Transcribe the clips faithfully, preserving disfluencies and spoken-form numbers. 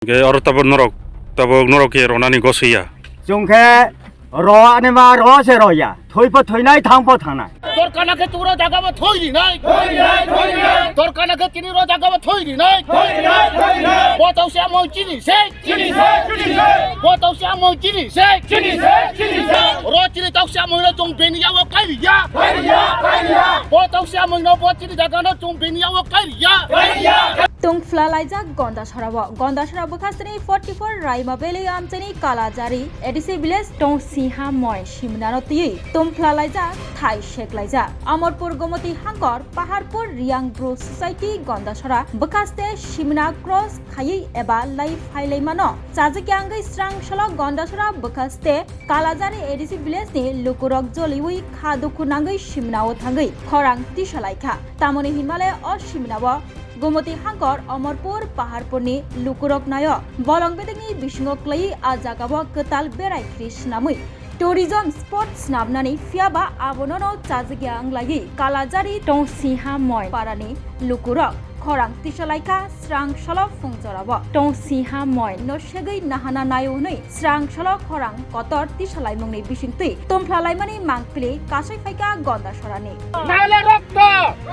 Hwnkhe oro tabuk norok, tabuk norok khe ronani gosoi ya. Chwng khe ro ani ma ro se ro ya. Thoi pho thoi nai, thang pho thang nai. Tor kana khe tura jaga bo thoi ri nai. Thoi ri nai, thoi ri nai. Tor kana khe tini ro jaga bo thoi ri nai. Thoi ri nai, thoi ri nai. Bo tau se amoi chini se. Chini se, chini se. Bo tau se amoi chini se. Chini se, chini se. Ro chini tau se amoi no chwng bini yago kai ri ya. Kai ri ya, kai ri ya. Bo tau se amoi no bo chini jaga no chwng bini yago kai ri ya. Kai ri ya. Tungphla laijak Gondasora o. Gondasora bwkhasteni forty four Raima Valley amchaini Kalajari A D C village Tongsingha Moin simnano twiwi tungphla laijak, thai sek laijak. Amarpur Gomoti Hangkor Paharpur Riang Bru Society Gondasora bwkhaste simna cross khaiwi eba lai phailaimano chajak yangwi srang solo Gondasora bwkhaste Kalajari A D C village ni lukurok joliwi kha dukhu nangwi simnao thangwi khorang tisalaikha. Tamoni hinmale o simnao Gomoti Hangkor Amarpur Paharpurni lukurok naio bolong bedekni bisingo klaiwi a jagao kwtal berai khri swnamwi tourism spot snamnani, phiyaba abonono chajagya wnglaiwi Kalajari Tongsingha Moin parani lukurok khorang tisalaikha. Srang solo phung jorao Tongsingha Moin no segwi nahana naio hwnwi srang solo khorang kotor tisalaimungni bisingtwi tungphla laimani mangpili kasui phaikha Gondasorani. নাহলে রক্ত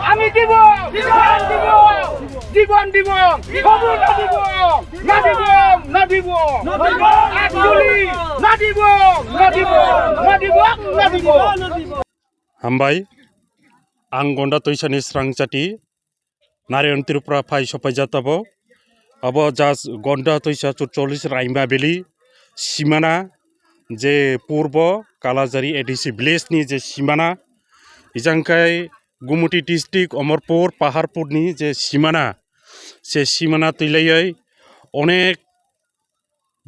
আমি দিব, জীবন দিব, জীবন দিব, তবু না দিব, না দিব, না দিব, না দিব, না দিব, না দিব, না দিব, না দিব। Hambai, ang Gonda Toisani srangchati Narayan Tripura phai sopaijak tabuk. Abo just Gonda Toisa chutchollis Raima Valley simana, je purbo Kalajari A D C village ni je simana, ijang khai Gumoti district Omorpur Paharpur ni je simana, se simana twilaioi onek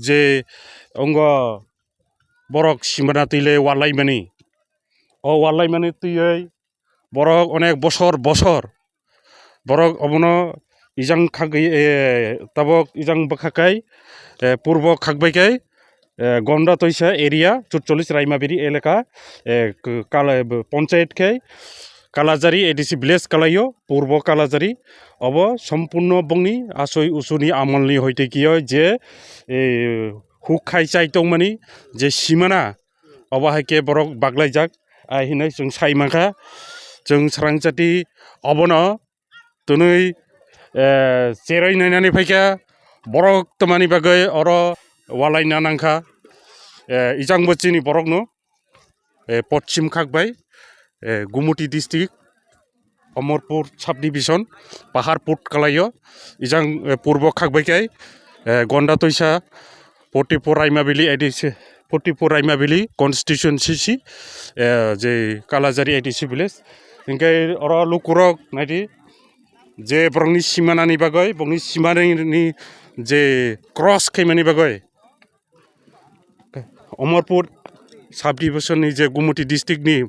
je ongo borok simana twilai walaimani. O walaimani twiwi borok onek bosor bosor borok obono ijang khagwi, eh, tabok ijang bwkha kai, eh, purbo khagbai kai, eh, Gonda Toisa area chutchollis Raimabiri elaka, eh, k-, kala-, b-, ponchayat khai Kalajari A D C village kalaio, purbo Kalajari. Obo sompurno bongni asoi usuni amolni hoite kiyo je, eh, huk khai chai tongmani je simana, obo hai khe borok baglaijak, ai hinwi chwng sai mankha. Chwng srangchati obono twnwi, eh, cheroi nainani phaikha, borok twmani bagwi oro walaina nangkha. Eh, ijangbo chini borokno, eh, poschim khak bai, eh, Gumoti district, Omorpur subdivision, Paharpur kalaio, ijang, eh, purbo khak bai khe, eh, Gonda Toisa, forty four Raimabili A D C, forty four Raimabili constituency si, eh, je Kalajari A D C village. Hinkhe oro lukurok naidi, je borokni simanani bagwi, borokni simanani je cross khaimani bagwi, Omorpur subdivision ni je Gumoti district ni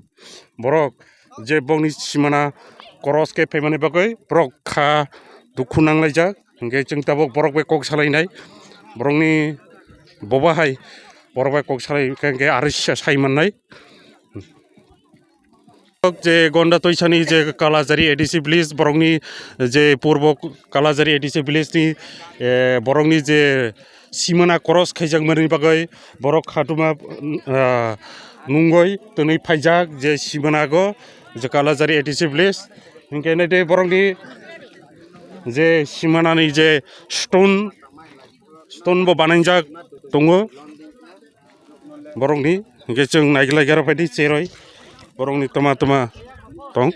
borok je bongni simana cross khe phaimani bagwi borok kha dukhu nanglaijak, hinkhe chwng tabuk borok bai kok salainai, borokni boba hai borok bai kok salai khe, hinkhe aro sisa sai mannai. Je Gonda Toisani je Kalajari A D C village, borokni je purbo Kalajari A D C village ni, eh, borokni je simana cross khaijakmani bagwi borok khatuma, ah, nungwi twnwi phaijak je simanago je Kalajari A D C village. Hinkhe naitwi borokni je simanani je stone, stone bo banaijak tongo. Borokni hinkhe chwng naikhe lai garo phaidi cheroi borokni toma toma tong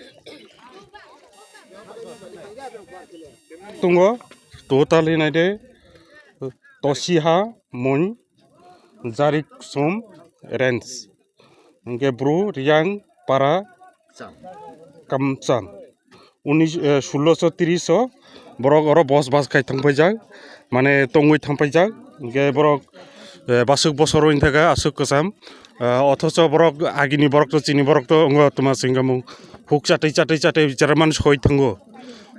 tongo. Totally naide Tosiha Moin Jariksom Range, hinkhe Bru Riang Para Kamcham. Unis, eh, sulloso tiriso borok oro bos bas khai thangpaijak, mane tongwi thangpaijak, hinkhe borok, eh, basuk bosor wng thaka aswk kwcham, eh, othocho borok agini borok to chini borok to wngwa twma chwngkamung huk chatwi chatwi chatwi bichara man soi thango.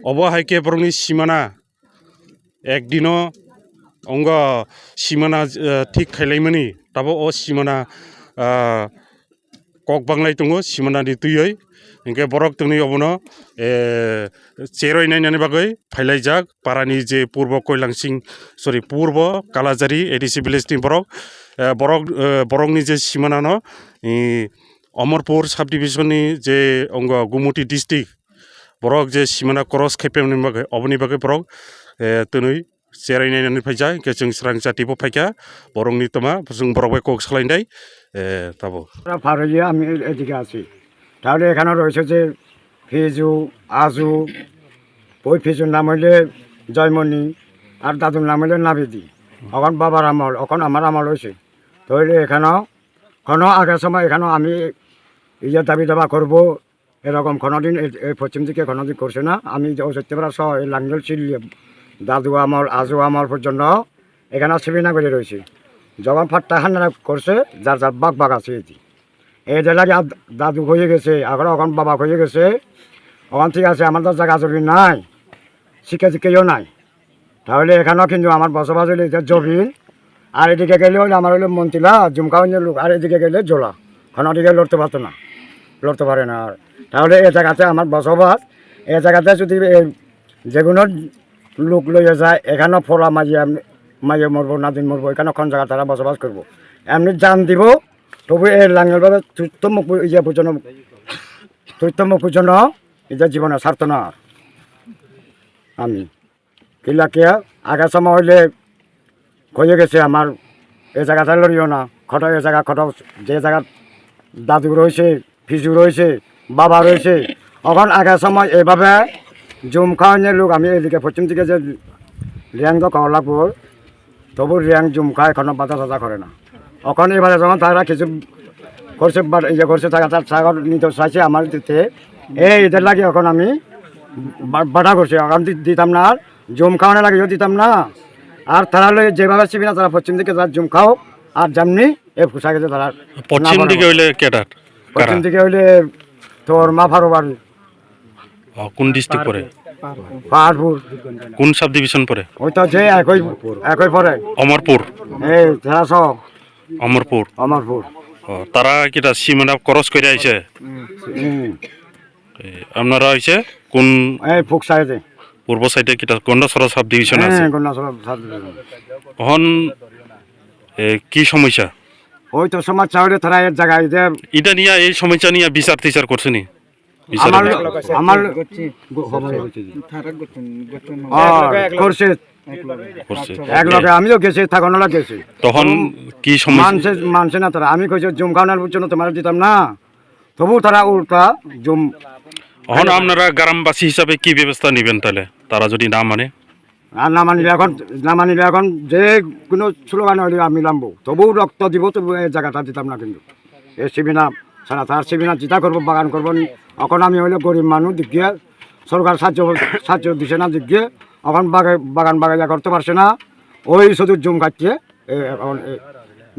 Obo hai khe borokni simana ek dino wngwa simana, eh, thik khailaimani, tabo o simana, ah, kok banglai tongo simanani twiwi. Hinkhe borok tongni obono, eh, cheroi nainani bagwi phailaijak parani je purbo Koilangsing, sorry, purbo Kalajari A D C village ni borok, eh, borok, eh, borokni je simanano, eh, Omorpur subdivision ni je ongo Gumoti district, borok je simana cross khaipemani bagwi, oboni bagwi borok, eh, twnwi cherai nainani phaijak, hinkhe chwng srang jatibo phaikha, borokni toma, chwng borok bai kok salainai, eh, tabo. আমরা পার হয়ে আমি এদিকে আছি। তাহলে এখানে রয়েছে যে ফিজু, আজু, ওই ফিজুর নাম হইলে জয়মণি, আর দাদুর নাম হইলে নাবিদি। এখন বাবার আমল, এখন আমার আমল হয়েছে। তাহলে এখানেও কোনো আগের সময় এখানেও আমি ইয়ে দাবি দাবা করবো, এরকম কোনোদিন এই, এই পশ্চিম দিকে কোনোদিন করছে না। আমি যে ও সত্যিকার সহ এই লাঙ্গল চিল্লি, দাদু আমল, আজু আমল পর্যন্ত এখানে শিবিনা করে রয়েছে। যখন ফাট্টা হান্নারা করছে, যার যার বাঘ বাঘ আছে এটি। এই যে লাগে আদ-, দাদু হয়ে গেছে, এখন, এখন বাবা হয়ে গেছে, এখন ঠিক আছে, আমার তো জায়গা জমি নাই, শিক্ষা শিক্ষাও নাই। তাহলে এখানেও কিন্তু আমার বসবাস হইলে এটা জমিন, আর এদিকে গেলে হইলে আমার হইলে মন্তিলা, জুমকাউনের লোক, আর এদিকে গেলে জোলা, কোনো দিকে লড়তে পারতো না, লড়তে পারে না আর। তাহলে এ জায়গাতে আমার বসবাস, এ জায়গাতে যদি এই যে কোনো লোক লইয়া যায়, এখানেও ফোলা মাঝে মাঝে মরবো, নাদিন মরবো, এখানে কোন জায়গা তারা বসবাস করবো, এমনি জান দিব, তবু এই লাঙ্গল বাজার তুইত্তম ইয়ে পর্যন্ত, তুইত্তম পর্যন্ত এটা জীবনে ছাড়তো না আর আমি। কিলাকিয়া আগে সময় হইলে হয়ে গেছে আমার এ জায়গাটা লড়িও না, খটো এ জায়গা খটো, যে জায়গা দাদু রয়েছে, ফিজু রয়েছে, বাবা রয়েছে, এখন আগে সময় এভাবে জুম খাওয়ানোর লোক আমি এদিকে পশ্চিম দিকে যে রিয়াং তো খাওয়া লাগবো, তবু রিয়াং জুম খায়, কোনো বাধা সাধা করে না। এখন এবারে যখন তারা কিছু করছে, বা ইয়ে করছে, তারা তার ছাগল নিতে চাইছে আমার দিতে, এই এদের লাগে এখন আমি বা-, বাধা করছি, এখন দি-, দিতাম না, আর জুম খাওয়ানো লাগেও দিতাম না। আর তারা হলো যেভাবে ছিবি না, তারা পশ্চিম দিকে তারা জুম খাও, আর যেমনি এ পোশাকে তারা না পশ্চিম পারে। দিকে হইলে কেটার? পশ্চিম কারা? দিকে হইলে তোর মা ফারো বাড়ি। ও, কোন ডিস্ট্রিক্ট পড়ে? পাহাড়পুর। কোন সাব ডিভিশন পড়ে? ওই তো যে একই, একই পড়ে। অমরপুর। এই তেরোশো। অমরপুর। অমরপুর। ও, তারা কিটা সীমানা ক্রস করে আইছে? হুম। এ, আপনারা হইছে কোন? এই পূব সাইডে। পূর্ব সাইডে কিটা গন্ডাছড়া সাব ডিভিশন আছে? হ্যাঁ, গন্ডাছড়া সাব ডিভিশন। এখন, এ, কি সমস্যা? ওই তো সমস্যা হইলে তারা এক জায়গায় যে এটা নিয়ে, এই সমস্যা নিয়ে বিচার টিচার করছেনি? বিচার আমার, হইছে? আমার গ-, খবর হয়েছে যে। ও, করছে। করছে। এক লগে আমিও গেছি, থাকনলা গেছি। তখন কি সমস্যা? মানছে, মানছে না তারা। আমি কইছি, "জুম খাওয়ানোর জন্য তোমার দিতাম না।" তবু তারা উল্টা জুম। এখন আপনারা গ্রামবাসী হিসাবে কি ব্যবস্থা নেবেন তাহলে, তারা যদি না মানে? আর না মানিলে এখন, না মানিলে এখন যে কোনো স্লোগান হইলে আমি নামবো, তবু রক্ত দিব, তবু এই জায়গাটা দিতাম না কিন্তু। এ শিবিনা ছাড়া তার শিবিনা যেটা করবো, বাগান করবো। এখন আমি হইলে গরিব মানুষ, দিক দিয়ে সরকার সাহায্য, সাহায্য দিছে না, দিক দিয়ে এখন বাগে-, বাগান বাগাইয়া করতে পারছে না। ওই শুধু জুম খাচ্ছে, এ এখন এ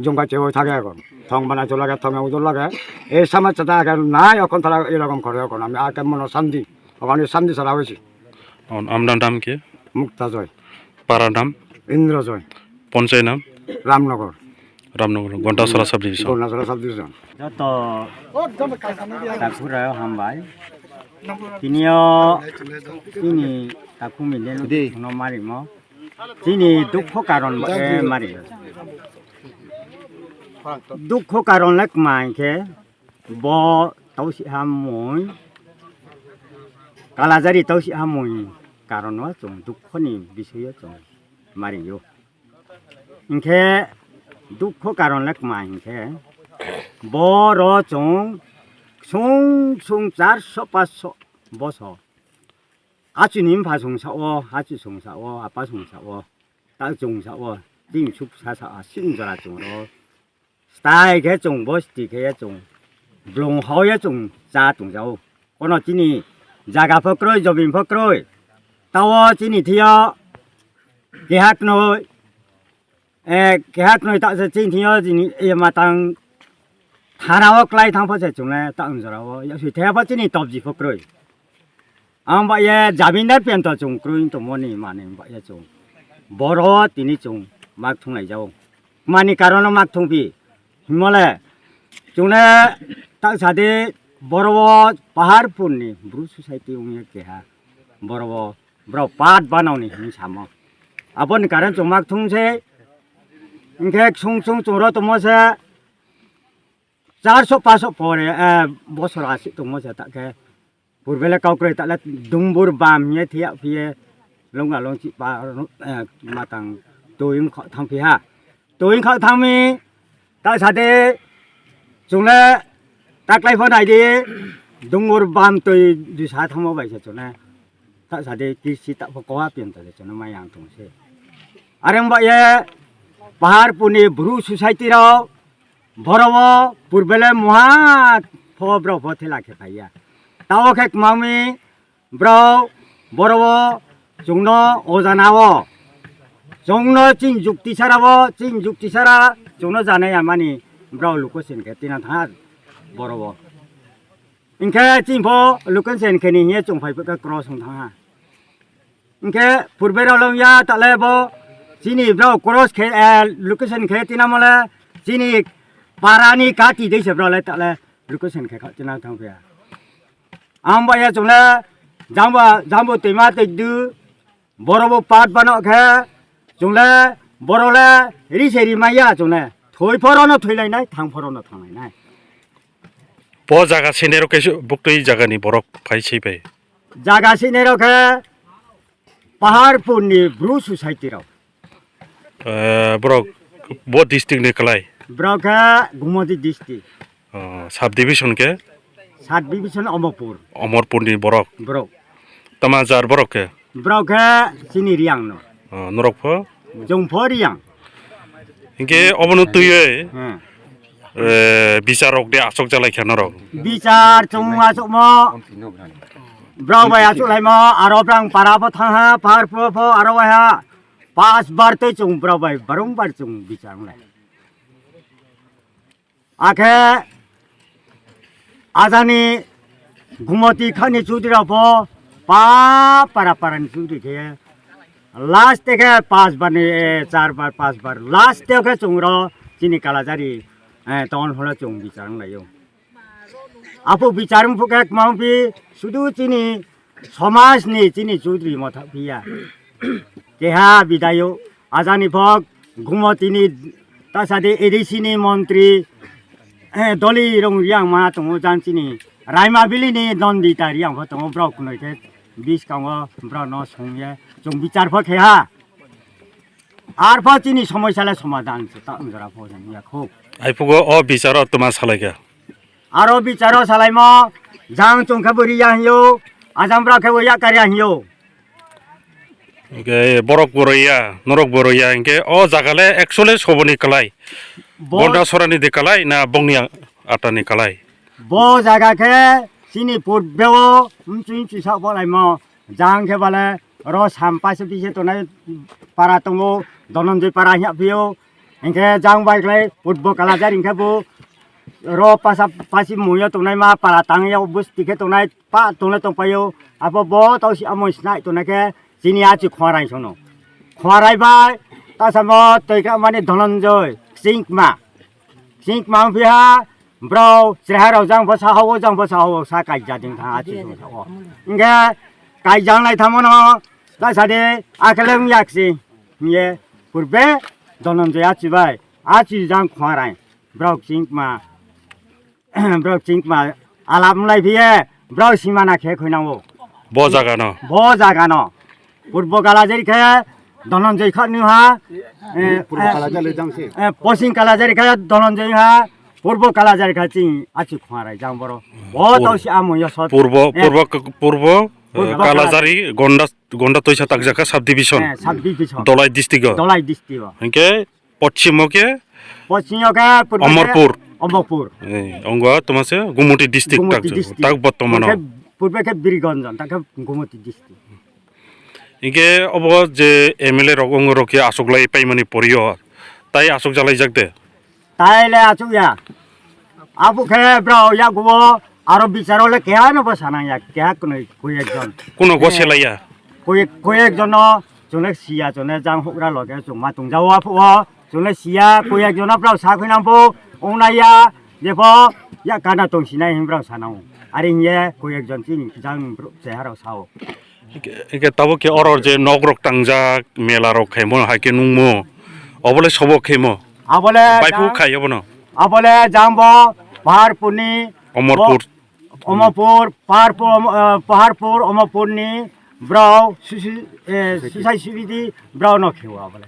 জুম খাচ্ছে, ওই থাকে এখন। থং বানাইতে লাগে, থঙে উদর লাগে। এই সমস্যাটা এখন নাই, এখন তারা এরকম করে এখন। আমি আগে মনে শান্তি, ওখানে শান্তি ছাড়া হয়েছে। এখন আপনার নাম কি? মুক্তা জয়। পাড়ার নাম? ইন্দ্র জয়। পঞ্চায়েত নাম? Ramnagar. Ramnagar, Gandacherra sub division. Gandacherra sub division. Joto takhurok hambai. Tinio chini takhumni de no marimo. Chini dukho karon, eh, mari. Dukho karon le kma hinkhe bo tausi hamui, Kalajari tausi hamui karon no chwng dukho ni bisoyo chwng mario. Hinkhe dukho karon le kma hinkhe boro chwng sung sung charso paso boso. Achuni mpha sung sao, achu sung sao, apa sung sao, ta chwng sao, chwng suk sa sa, aswk jora chwng ro. Stai khe chwng bosti khe ya chwng. Blong hao ya chwng cha tong jao. Kono chini jaga pho kroi, jobin pho kroi. Tao chini thio keha knoi, eh, keha knoi ta se chini thio chini, eh, matang thana o klai thang pho se chwng le ta wng jora o. Ya sui thaya pho chini tobji pho kroi. Ang ba ye jabin dar pen to chwng kroi to moni mani ba ye chwng. Boro tini chwng mak thung lai jao. Mani karon o mak thung phi. Himole chwng le ta sa de Boro o Paharpur ni Bru Society wngya keha. Boro o borok pat banao ni hinwi samo. Aboni karon chwng mak thung se. Hinkhe sung sung chwng ro tongmo se. Charso paso pore, eh, bosor asi tongmo se ta khe. Purbele kau kwrwi tala dungbur bam ye thiya phiye longna longchi pa, eh, matang twi wng kha thang phiha. Twi wng kha thangmi ta sade chungle taklai pho nai di dungbur bam twi disa thangmo bai se chune. Ta sade kisi ta pho kowa pian ta le chune mai yang tong se. Areng ba ye Paharpur ni Bru Society rok Boro o purbele muha pho bro pho thela khe phaiya. Tao khe kwmami bro boro o chwngno ojana o. Chwngno chini jukti sara o, chini jukti sara chwngno janai amani bro luko sen khe tina tha boro o. Hinkhe chini pho luko sen khe ni hiye chwng phai khe cross wng thang ha. Hinkhe purbe rok long ya tale bo chini bro cross khe, eh, location khe tina mole chini para ni kati dei se bro le tale location khe kha tina thang phiya. Ang ba ya chungle jangba jambo twima tei du boro bo pat bano khe chungle boro le ri se ri ma ya chungle thoi phoro no thoi lai nai thang phoro no thang lai nai. Bo jaga sini rok khe buktui jaga ni borok phai se bai. Jaga sini rok khe Paharpur ni Bru Society rok. Eh, borok bo district ni kwlai? Borok khe Gumoti district. Oh, sub division khe? Sub division Omorpur. Omorpur ni borok? Borok. Tama jar borok khe? Borok khe chini Riang no. Oh, norok pho? Chwng pho Riang. Hinkhe obono twiwi, hmm, eh, bichar rok de asok jalai kha norok? Bichar chwng asokmo. Brao bai aswk laimo, aro brang para pho thang ha, Paharpur pho aro wai ha. Pas bar tei chwng brao bai barung bar chwng bichar lai. Akhe ajani Gumoti khani chudri rao pho pa para para ni chudri khe last te khe pas bar ni, eh, char bar, pas bar last te khe chwng ro chini Kalajari, eh, ton holo chwng bichar lai o. Apo bichar wng phu khe kwma wng phi sudu chini somaj ni chini chudri motha phiya. Keha bidayo ajani phok Gumoti ni tasadi A D C ni montri, eh, Doli rong Riang ma tongo jan chini Raima Valley ni Nandita Riang pho tongo brok kunoi khe biskango brok no songye chwng bichar pho khe ha. Arpha chini somosya le somadhan se ta wng jora pho jang ya kho. Ai phugo o bicharo tuma salai kha. Aro bicharo salaimo jang chwng khe bo riya hinyo, ajang bra khe bo yak karya hinyo. Hinkhe borok bo roya, norok bo roya, hinkhe o jaga le actually soboni kwlai. Bo- Gonda sorani de kwlai na bongni atani kwlai? Bo jaga khe chini purbe o mchwi mchwi sa bo laimo. Jang khe bale ro sam paisa pisa tongnai para tongo, Dhananjay para hiya phio. Hinkhe jang bai khlai football kalajak hinkhe bo ro pasa pasi muya tongnai ma para tangya busti khe tongnai pa tongnai tongpaio. Abo bo tausi amo snai tongnai khe chini achi khwarai sono. Khwarai bai tasamo twi kha mani Dhananjay Singma. Sing mang phiha, bro, chwrairok jang bwsa hao, jang bwsa hao, sa kaijak ding tha, achi song sao. Hinkhe kaijak nai tamo no, ta sadi, akhele wng yak si. Hiye, purbe, Dhananjay achi bai, achi jang khwarai, bro, chingma, bro, chingma, alap mlai phiye, bro, simana khe khuinango. Bo jaga no. Bo jaga no. Purbo Kalajari khe Dhananjay kha nw ha. Eh, Purbo eh, Kalajari jang se. Eh, Poschim Kalajari khe Dhananjay ha. Purbo Kalajari khe chini achi khwarai jang boro. Bo Pur-, tausi amo yo sot. Purbo, eh, Purbo, Purbo, eh, Purbo Kalajari, Kalajari, Gonda, Gonda Toisa Takjaka subdivision. Eh, subdivision. Dholai district o. Dholai district o. Hinkhe Poschimo khe? Poschimo khe purbo khe Omorpur. Omorpur. Eh, ongwa toma se Gumoti district. Gumoti tak district. Tak bottomano. Purbe khe, purbe khe Biriganj, tak khe Gumoti district. Hinkhe obo je M L A rok ongo rok khe aswk lai paimani porio, tai aswk jalaijak de? Tai le aswk ya. Abo khe bro yagubo aro bicharo le keha no bo sanang ya, keha kunui koi ekjon. Kuno go eh, selai ya? Koi, koi ekjon no chwng le siya, chwng le jang hugra loge chwng ma tong jao aphuo, chwng le siya, koi ekjon no bro sa khui nang bo ong nai ya, Jepho ya kana tong sinai himbrao sanao. Ari hiye koi ekjon chini jang bro cheharao sao. Ike tabuk ke oro je nok rok tangjak, mela rok khaimo, hai ke nungmo. Obole sobo khaimo. Abole Baipu jang, khai obono. Abole jangbo Paharpurni Omorpur. Omorpur, Paharpur, Om-, eh, Paharpur, Omorpurni brao susi, eh, susai sibidi brao no kheo abole.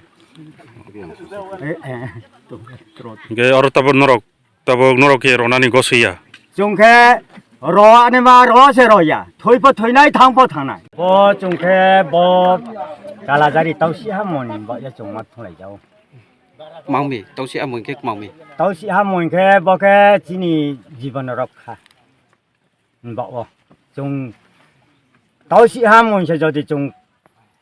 Eh, eh, to, to. Ge oro tabuk norok, tabuk norok ke ronani gosoya. Chungkhe ro ani ma ro se roya. Thoipo thoinai thangpo thangnai. Bo chungkhe bo Kalajari tausi ha moni bo ya chungma thulai jao. Mangmi, tausi ha moni khe mangmi. Tausi ha moni khe bo khe chini jibon rokha. Ba o. Chwng tausi ha mungsa jodi chwng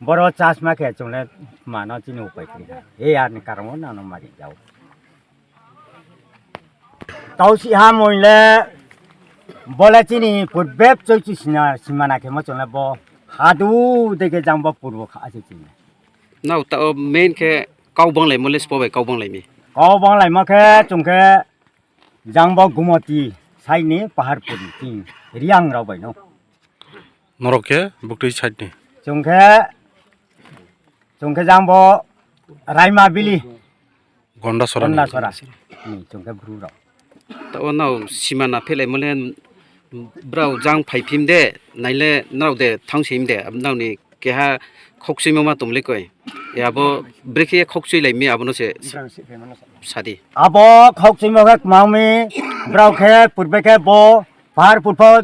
boro chasma khe chwng le mano chini upai kwrwi kha. E yarni karongo nano mari jao. Tausi ha mung le bole chini putbep choi chi sina simana khe mo chwng le bo hadu dege jang bo purbo kha ase chini. Nao ta o main khe kau bang lai mo le spo bai kau bang lai mi. Kau bang lai ma khe chwng khe Jang bo Gumoti side ni Paharpur ni chini Riang rok bai no. Norok khe buktui side ni. Chwng khe, chwng khe jang bo Raima Bili. Gondasora ni. Gondasora ni chwng khe bru rok. Ta o nao sima na phelai mole brao jang phai phim de, naile nao de thang sim de, nao ni keha khokchuimo ma tongmole koi. Ya bo brekhe khokchui lai mi abono se sadi. Abo khokchuimo khe kwmang mi, brao khe purbe khe bo Paharpur pho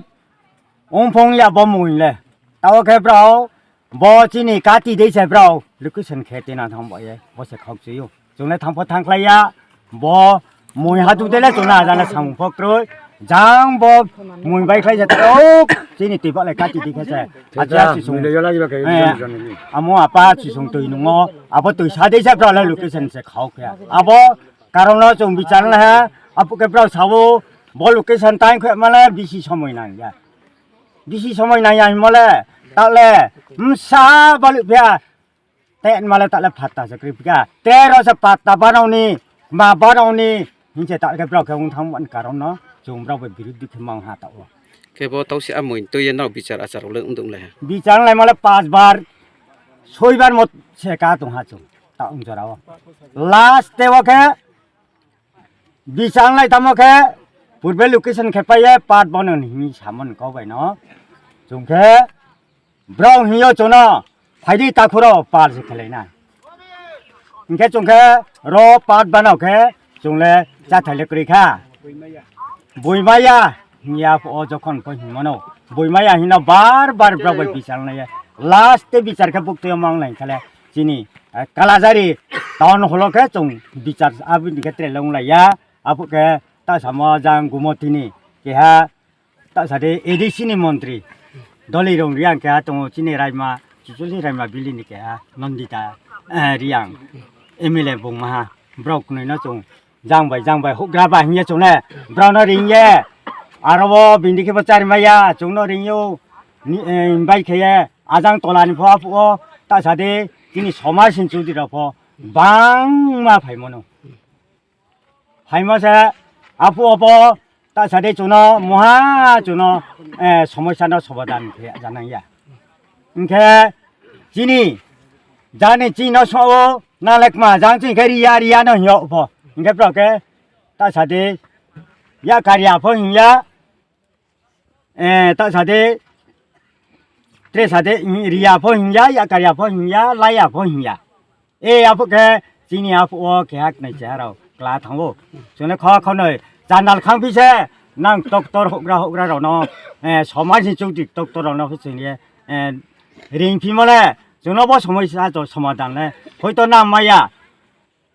ongphong ya bo mui le. Tao khe brao bo chini kati dei se brao location khe tina thang bo ye, bo se khokchuio. Chwng le thangpha thangkhlai ya, bo mui hadu de le chwng le ajana samung pho kroi. Jang bo mui bai khlai jata rok, chini twi ba le kati di khe se. Aja mui le yola jiba khe jon jon ni. Amo apa chisung twi nungo, abo twi sa de se brao le location se khao khe. Abo karon no chwng bichar na ha, apu khe brao sao, bo location time khe mane bisi somoi nang ya. Bisi somoi nang ya himole, ta le, msa balu phia. Te male ta le phatta se kri phika. Te ro se patta banao ni, ma banao ni, hinse ta khe brao khe ung thang man karon no, chwng brao bai biruddhi khe mang ha ta o. Khe bo tausi a mui twi ye nao bichar achar le ung dong le. Bichar lai male pas bar, soi bar mo se ka tong ha chwng, ta ung jora o. Last te o khe, Bichang lai tamo khe purbe location khe paiye part bono hini samon kok bai no. Chwng khe brao hiyo chwngno phaidi takhuro part se khelai na. Hinkhe chwng khe ro part bano khe chwng le chathai le kwrwi kha. Buimaya hinya o jokhon koi himano. Buimaya hino bar bar brao bai bichang lai. Last te bichar khe buk twi mang lai khale chini, eh, Kalajari town hall o khe chwng bichar aboni khe tre long lai ya. Aphuk khe ta samo jang Gumoti ni keha ta sade A D C ni montri Dolirong Riang keha tongo chini Raima, Chuchuli Raima Bili ni keha Nandita, eh, Riang M L A bung maha brok nui no chwng jang bai jang bai hugra ba hinya chwng le brao no ring ye aro bo bindi khe bo chari maya chwng no ring yo ni, eh, bai khe ye ajang tola ni pho aphuk o ta sade chini somaj sin chudri rok pho bangma phai mano. Phaima se aphuk obo ta sade chwngno moha chwngno, eh, somosya no somadan khe janang ya. Hinkhe chini jani chini no so nalekma jang chini khe riya riya no hiyo pho. Hinkhe brao khe ta sade ya karya pho hinya. Eh, ta sade, tre sade, riya pho hinya, ya karya pho hinya, laya pho hinya. Eh, aphuk khe, chini aphuk o keha knai cheha rao kla thango. Chwngno kho khonoi, chandal khang phi se, nang doctor hugra hugra rao no, eh, somaj ni chukdi doctor rao no phi chwngye, eh, ring phi mole, chwngno bo somosya to somadan le, hoito nang maya.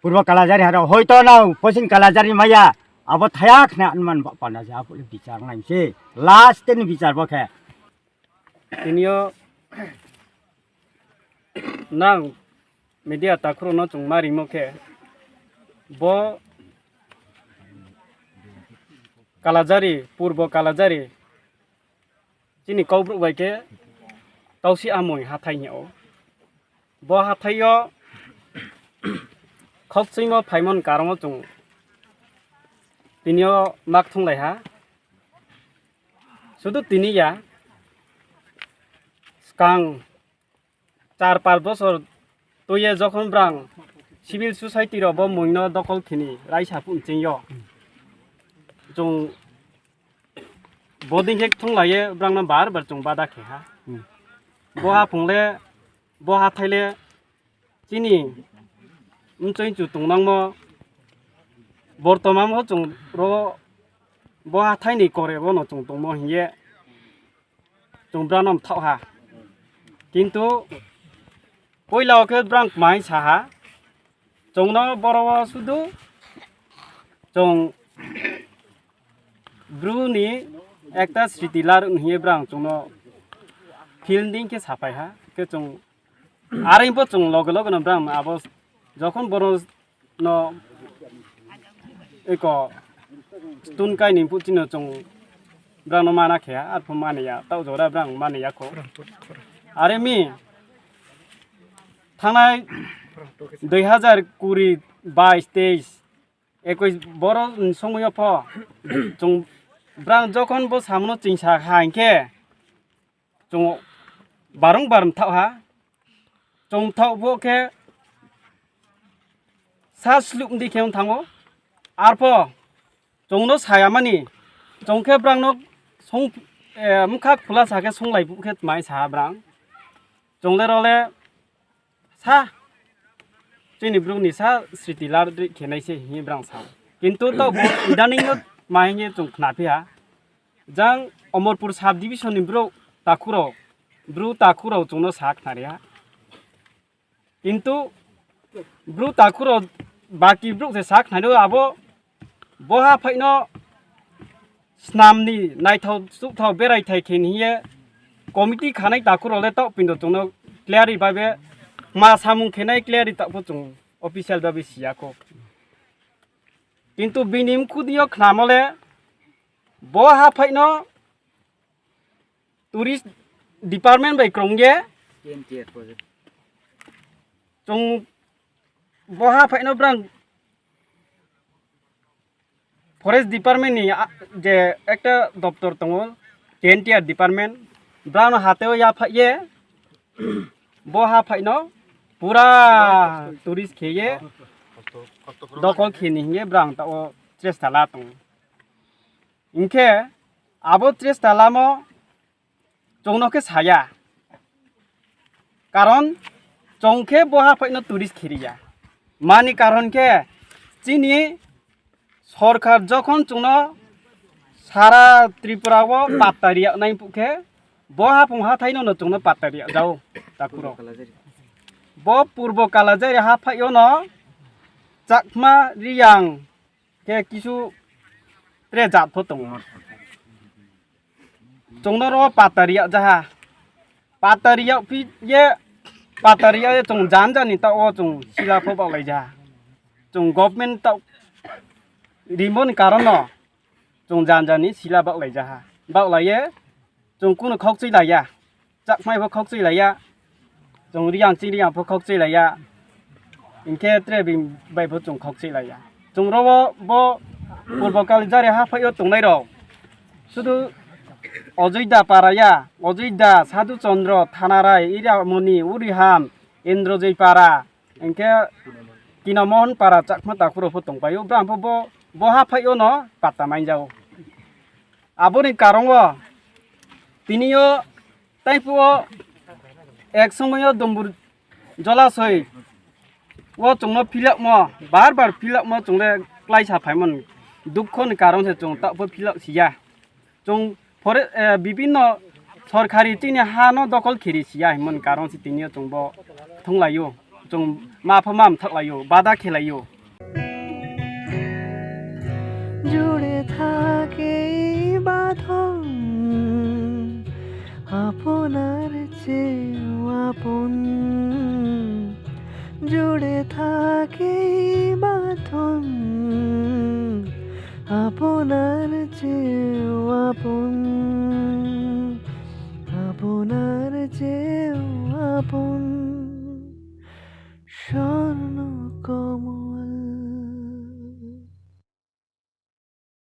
Purbo Kalajari haro hoito nang posin Kalajari maya abo thaya khna anman ba pana se abo bichar nang se last ni bichar bo khe. Tinio nang media takhuro no chwng ma rimo khe bo Kalajari, Purbo Kalajari, Chini Kokborok bai khe Tausi Amoi hathai hino. Bo hathai o khokchwimo phaimani karongo chwng tini o mak thunglai ha. Sudu tini ya, skang char panch bosor twi ye jokhon brang civil society rok bo mungno dokol khini raisa phung ching yo. Chwng boding khe thunglai ye brang no bar bar chwng bada khe ha. Bo ha phung le, bo ha thai le chini mchwng chu tong nang mo. Bortoman o chwng ro bo ha thai ni kore bo no chwng tong mo hin ye. Chwng brang no mthok ha. Kintu puila o khe brang mai sa ha. Chwng no boro o sudu chwng bru ni ekta sriti lar hiye brang chwng no fielding khe sapai ha. Khe chwng are bo chwng loge loge no brang abo jokhon boro no eko stun kai ni puchino chwng brang no mana khe arpho mani ya tau jora brang mani ya kho. Are mi thanai dui hazar kuri bais teis ekoi boro ni somoyo pho chwng brang jokhon bo samno chingsa ha hinkhe chwng barong bar mthok ha. Chwng thok bo khe sa sluk di khe thango. Arpho chwng no saya mani chwng khe brang no song, eh, mkha khula sa khe songlai bu khe mai sa brang. Chwng le role sa chini bru ni sa sriti lar khe nai se hi brang sa. Kintu to bo idaning no mai ni chwng khna phi ha. Jang Omorpur sub division ni bru takhuro, bru takhuro chwng no sa khna ri ha. Kintu bru takhuro baki bru se sa khna ri abo bo ha phai no snam ni naithok chukthok berai thai khe ni ye committee khanai takhuro le to pindo chwng no clear ri ba be ma samung khe nai clear ri ta pho chwng official ba be siya kho. Kintu bini mkhudi o khnamo le bo ha phai no tourist department bai kwrwng ye K N T R project. Chwng bo ha phai no brang forest department ni a-, je ekta doptor tongo K N T R department brang no hateo ya phai ye bo ha phai no pura tourist khe ye dokol khe ni hinge brang ta o chesta la tongo. Hinkhe abo chesta lamo chwng no khe saya. Karon chwng khe bo ha phai no tourist khiriya. Mani karon khe chini sorkar jokhon chwng no sara Tripura o patta riya nai phu khe bo ha phung ha thai no no chwng no patta riya jao takhuro. Bo Purbo Kalajari ha phai o no Chakma Riyang khe kisu tre jat pho tongo. Chwng no ro patta riya jaha. Patta riya phi ye patta riya ye chwng jan jani ta o chwng sila pho baklai jaha. Chwng government ta rimoni karon no chwng jan jani sila baklai jaha. Baklai ye chwng kuno khokchwi laiya. Chakmai pho khokchwi laiya. Chwng Riyang chini Riyang pho khokchwi laiya. Hinkhe tre bini bai pho chwng khokchwi laiya. Chwng ro bo, bo Purbo Kalajari ha phai o tongnai rok. Sudu Ojoida para ya, Ojoida, Sadhu Chandra, Thanarai, Iramoni, Uriham, Indrojoi para, hinkhe Kino Mohon para Chakma takhuro pho tongpaio. Brang pho bo, bo ha phai o no patta manjao. Aboni karon o tini o taipu o ek somoyo Dombur Jolasoi o chwngno philokmo, bar bar philokmo chwngle klaisa phaimani dukho ni karon se chwng ta pho philok siya. Chwng pore, eh, bibinno sorkari tini ha no dokol khiri siya himoni karon se tini o chwng bo thwnglaio, chwng ma pha ma mthaklaio, bada khelaio. জুড়ে থাকে এই বাঁধন, আপনার চেয়েও আপন। জুড়ে থাকে এই বাঁধন, আপনার চেয়েও আপন।